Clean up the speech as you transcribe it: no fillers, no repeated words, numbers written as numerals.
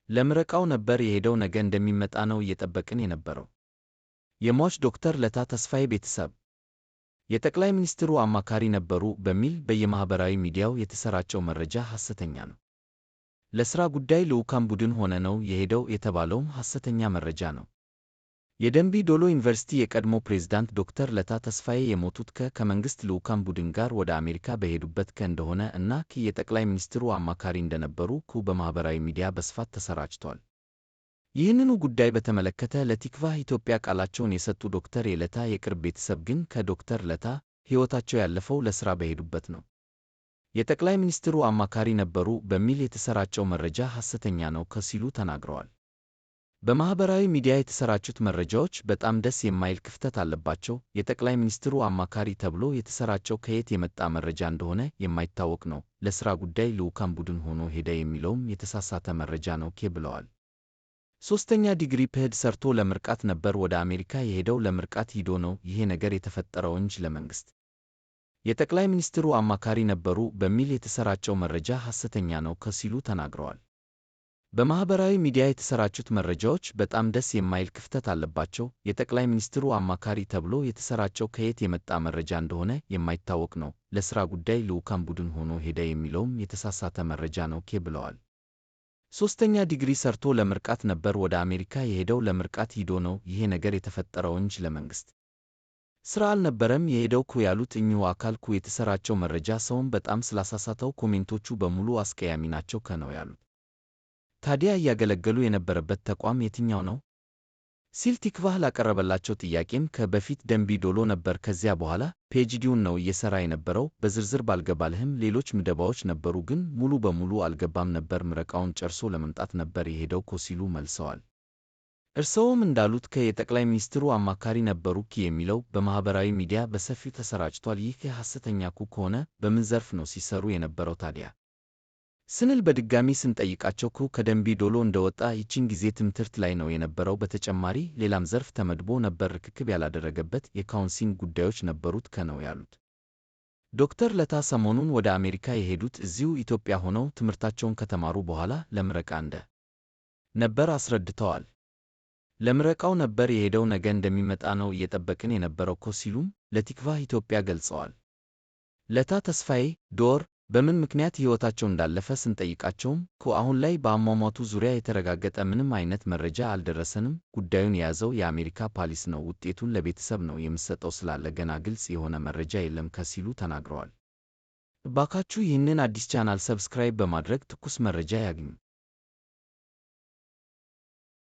ለምረቃው ነበር የሄደው፣ ነገ እንደሚመጣ ነው እየጠበቅን የነበረው። የሟች ዶክተር ለታ ተስፋዬ ቤተሰብ የጠቅላይ ሚኒስትሩ አማካሪ ነበሩ በሚል በየማኅበራዊ ሚዲያው የተሰራጨው መረጃ ሐሰተኛ ነው። ለሥራ ጉዳይ ልዑካን ቡድን ሆነ ነው የሄደው የተባለውም ሐሰተኛ መረጃ ነው። የደንቢ ዶሎ ዩኒቨርሲቲ የቀድሞ ፕሬዝዳንት ዶክተር ለታ ተስፋዬ የሞቱት ከመንግሥት ልዑካን ቡድን ጋር ወደ አሜሪካ በሄዱበት እንደሆነ እና የጠቅላይ ሚኒስትሩ አማካሪ እንደነበሩ በማኅበራዊ ሚዲያ በስፋት ተሰራጭቷል። ይህንኑ ጉዳይ በተመለከተ ለቲክቫህ ኢትዮጵያ ቃላቸውን የሰጡ ዶክተር የለታ የቅርብ ቤተሰብ ግን ከዶክተር ለታ ሕይወታቸው ያለፈው ለሥራ በሄዱበት ነው፣ የጠቅላይ ሚኒስትሩ አማካሪ ነበሩ በሚል የተሰራጨው መረጃ ሐሰተኛ ነው ሲሉ ተናግረዋል። በማኅበራዊ ሚዲያ የተሰራጩት መረጃዎች በጣም ደስ የማይል ክፍተት አለባቸው። የጠቅላይ ሚኒስትሩ አማካሪ ተብሎ የተሰራጨው ከየት የመጣ መረጃ እንደሆነ የማይታወቅ ነው። ለሥራ ጉዳይ ልዑካን ቡድን ሆኖ ሄደ የሚለውም የተሳሳተ መረጃ ነው ብለዋል። ሶስተኛ ዲግሪ PhD ሰርቶ ለምርቃት ነበር ወደ አሜሪካ የሄደው። ለምርቃት ሂዶ ነው ይሄ ነገር የተፈጠረው እንጂ ለመንግሥት የጠቅላይ ሚኒስትሩ አማካሪ ነበሩ በሚል የተሰራጨው መረጃ ሐሰተኛ ነው ሲሉ ተናግረዋል። በማኅበራዊ ሚዲያ የተሰራጩት መረጃዎች በጣም ደስ የማይል ክፍተት አለባቸው። የጠቅላይ ሚኒስትሩ አማካሪ ተብሎ የተሰራጨው ከየት የመጣ መረጃ እንደሆነ የማይታወቅ ነው። ለሥራ ጉዳይ ልዑካን ቡድን ሆኖ ሄደ የሚለውም የተሳሳተ መረጃ ነው ብለዋል። ሶስተኛ ዲግሪ ሰርቶ ለምርቃት ነበር ወደ አሜሪካ የሄደው። ለምርቃት ሂዶ ነው ይሄ ነገር የተፈጠረው እንጂ ለመንግሥት ስራ አልነበረም የሄደው ያሉት እኚሁ አካል የተሰራጨው መረጃ ሰውን በጣም ስላሳሳተው comment ኦቹ በሙሉ አስቀያሚ ናቸው ነው ያሉት። ታዲያ እያገለገሉ የነበረበት ተቋም የትኛው ነው ሲል ቲክቫህ ላቀረበላቸው ጥያቄም ከበፊት ደንቢ ዶሎ ነበር፣ ከዚያ በኋላ PhD ውን ነው እየሰራ የነበረው። በዝርዝር ባልገባልህም ሌሎች ምደባዎች ነበሩ፣ ግን ሙሉ በሙሉ አልገባም ነበር። ምረቃውን ጨርሶ ለመምጣት ነበር የሄደው ሲሉ መልሰዋል። እርስዎም እንዳሉት የጠቅላይ ሚኒስትሩ አማካሪ ነበሩ የሚለው በማኅበራዊ ሚዲያ በሰፊው ተሰራጭቷል። ይህ ሐሰተኛ ከሆነ በምን ዘርፍ ነው ሲሰሩ የነበረው ታዲያ ስንል በድጋሚ ስንጠይቃቸው ከደንቢ ዶሎ እንደወጣ ይቺን ጊዜ ትምህርት ላይ ነው የነበረው። በተጨማሪ ሌላም ዘርፍ ተመድቦ ነበር፣ ርክክብ ያላደረገበት የ counseling ጉዳዮች ነበሩት ነው ያሉት። ዶክተር ለታ ሰሞኑን ወደ አሜሪካ የሄዱት እዚሁ ኢትዮጵያ ሆነው ትምህርታቸውን ከተማሩ በኋላ ለምረቃ እንደ ነበር አስረድተዋል። ለምረቃው ነበር የሄደው፣ ነገ እንደሚመጣ ነው እየጠበቅን የነበረው ሲሉም ለቲክቫህ ኢትዮጵያ ገልጸዋል። ለታ ተስፋዬ ዶር በምን ምክንያት ሕይወታቸው እንዳለፈ ስንጠይቃቸውም አሁን ላይ በአሟሟቱ ዙሪያ የተረጋገጠ ምንም አይነት መረጃ አልደረሰንም፣ ጉዳዩን የያዘው የአሜሪካ ፖሊስ ነው፣ ውጤቱን ለቤተሰብ ነው የምሰጠው ስላለ ገና ግልጽ የሆነ መረጃ የለም ሲሉ ተናግረዋል። እባካችሁ ይህንን አዲስ channel subscribe በማድረግ ትኩስ መረጃ ያግኙ።